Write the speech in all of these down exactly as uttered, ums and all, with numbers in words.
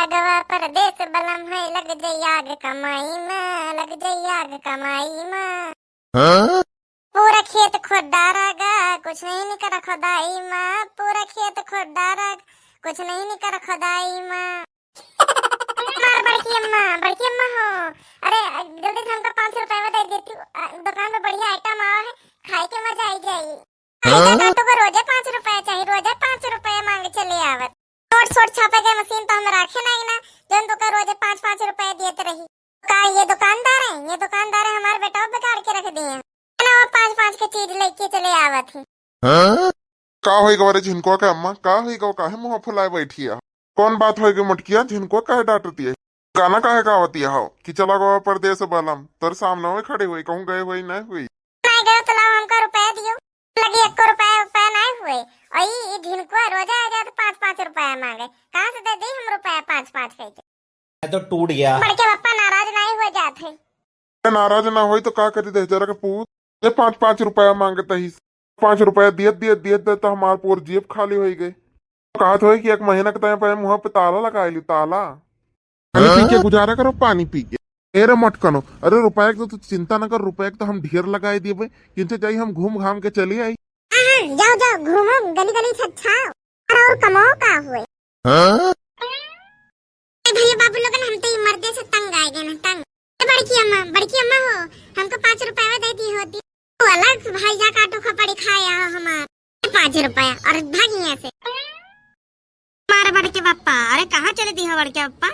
गवा परदेस बलम है, लग जाई आग कमाई मा, लग जाई आग कमाई मा। हाँ? पूरा खेत खोद डारा गा, कुछ नहीं निकर खोदाई मा, पूरा खेत खोद डारा, कुछ नहीं निकर खोदाई मा। मार बड़की अम्मा, बड़की अम्मा हो, अरे जल्दी से हमका पाँच रुपया दे देती, अ, दुकान में बढ़िया आइटम आवा है, खाए के मजा आई जाई। हाँ? काटू को रोजे पाँच रुपया चाहिए, रोजे पाँच रुपया मांगे चले आवत। नोट सोट छापे के मशीन तो हम राखे नहीं ना, जौन तोका रोजे पाँच पाँच रुपया देत रही। का ये दुकानदार है? ये दुकानदार है, हमार बेटवा बिगाड़ के रख दिए। ना वो पाँच पाँच के चीज लेके चले आवत है। हाँ? का होई गवा रे झिनकुआ के अम्मा? का होई गवा? काहे मुँह फुलाए बैठी है? कौन बात होई गई मोटकिया? झिनकुआ काहे डांटती है? गाना काहे गावती है हो कि चला गवा परदेस बलम? तोर सामने में खड़ी हुई, कहूँ गए हुई नहीं हुई। नहीं गए तो लाओ हमका रुपया दियो। लगी एको रुपया, रुपया नहीं हुए। और ई, ई झिनकुआ रोजा आ जाए तो पाँच पाँच रुपया मांगे। कहाँ से दे दी हम रुपया पाँच पाँच कह के? मैं तो टूट गया। बड़के पप्पा नाराज नहीं हो जात है। नाराज ना होई तो का करी दे जरा के पूत? ये पाँच पाँच रुपया मांगत ही। पाँच रुपया दियत, दियत, दियत, दियत तो हमार पूर जेब खाली होई गई। कहत होई कि एक महीना के तय पे मुँह पे ताला लगाई ली, ताला। पानी पी के हाँ? गुजारा करो, पानी पी के। ए रे मटकनो, अरे रुपया के तो तू चिंता न कर, रुपया के तो हम ढेर लगाए दिए, जिनसे चाहिए हम घूम घाम के चली आई। हाँ, हाँ, जाओ, जाओ, घूमो, गली गली छछाओ, और, और कमाओ का हुए। हाँ? ए भैया बाबू लोगन, हम तो ई मर्दे से तंग आ गए ना, तंग। ए बड़की अम्मा, बड़की अम्मा हो, हमको पाँच रुपया दे दी होती। तू अलग भाई जा काटू खपड़ी खाया हो हमार। पाँच रुपया और भाग यहाँ से। मार बड़के पप्पा, अरे कहाँ चले दी हो बड़के पप्पा?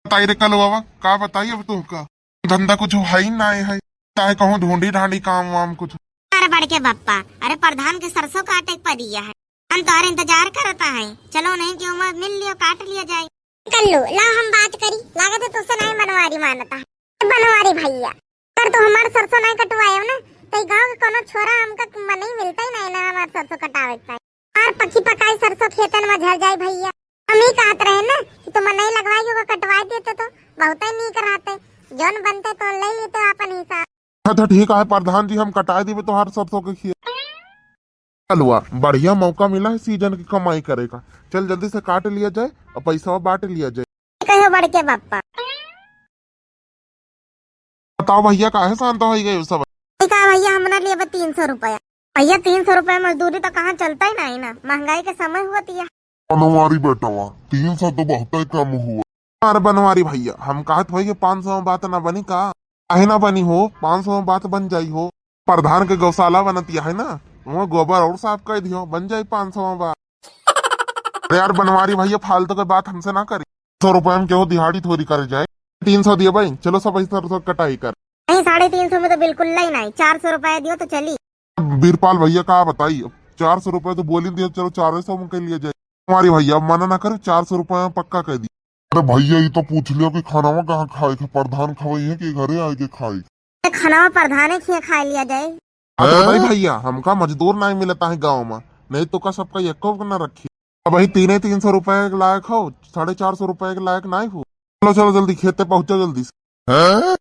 बताई रे कलुआ, का बताई अब तुमका? धंधा कुछ है ही ना है, चाहे कहूँ ढूंढी ढांडी काम वाम कुछ। अरे बड़के पप्पा, अरे प्रधान के सरसों काटे के पड़िया है, हम तोहरे इंतजार करता है, चलो नहीं क्यों मत मिल लियो, काट लिया जाए। कल्लू, लाओ हम बात करी, लागत है तुझसे नहीं बनवारी मानता है। बनवारी भैया, अगर तू हमार सरसों नहीं कटवाए ना, तो ई गाँव के कोनो छोरा हमका मनई मिलता ही नहीं ना हमार सरसों कटावे के। और पकी पकाई सरसों खेतन में झर जाए भैया। हम ही कहत रहे ना कि तुम नहीं लगवाई, ओका कटवाई देते तो बहुत ही नीक रहते। जौन बनते तो ले लेते अपन हिसाब। हाँ तो ठीक है प्रधान जी, हम कटाए देबे तोहार सरसों के खेत। कलुआ, बढ़िया मौका मिला है सीजन की कमाई करे का। चल जल्दी से काट लिया जाए और पैसा बांट लिया जाए। कहो बड़के पप्पा। बताओ भैया, काहे शांत हो गए सब? ठीक है भैया, हमरा लिए बा तीन सौ रुपया। भैया, तीन सौ रुपया मजदूरी तो कहाँ चलता ही नहीं ना, महंगाई के समय हुआ तिया। बनवारी बेटवा, तीन सौ तो बहुत ही कम हुआ। अरे बनवारी भैया, हम कहत होई कि पाँच सौ में बात ना बनी का? काहे ना बनी हो, पाँच सौ में बात बन जाई हो। प्रधान के गौशाला बनतिया है ना, वहाँ गोबर और साफ कर दियो, बन जाई पाँच सौ में बात। अरे यार बनवारी भैया, फालतू के बात हमसे ना करी। सौ रुपया में केहू दिहाड़ी थोड़ी करे जाए। तीन सौ दिए भाई, चलो सब इधर उधर कटाई कर। नहीं, साढ़े तीन सौ में तो बिल्कुल नहीं, नहीं, चार सौ रुपया दियो तो चली। बीरपाल भैया का बताई, अब चार सौ रुपया तो बोली दिया, चलो चार सौ में कर लिया जाए। हमारी भैया अब मना ना करे, चार सौ रुपया में पक्का कर दी। अरे भैया, ये तो पूछ लियो कि खानावा कहाँ खाए के, प्रधान खवाई है कि घरे आए के खाए? ये खानावा प्रधाने खिया खा लिया जाए। हाँ तो बताई भैया, हमका मजदूर नहीं मिलता है गाँव में, नहीं तो का सबका एको ना रखी। अब वही तीने तीन सौ रुपया के लायक हो, साढ़े चार सौ रुपया के लायक नहीं हो। चलो चलो जल्दी खेते पहुँचो जल्दी से। हाँ?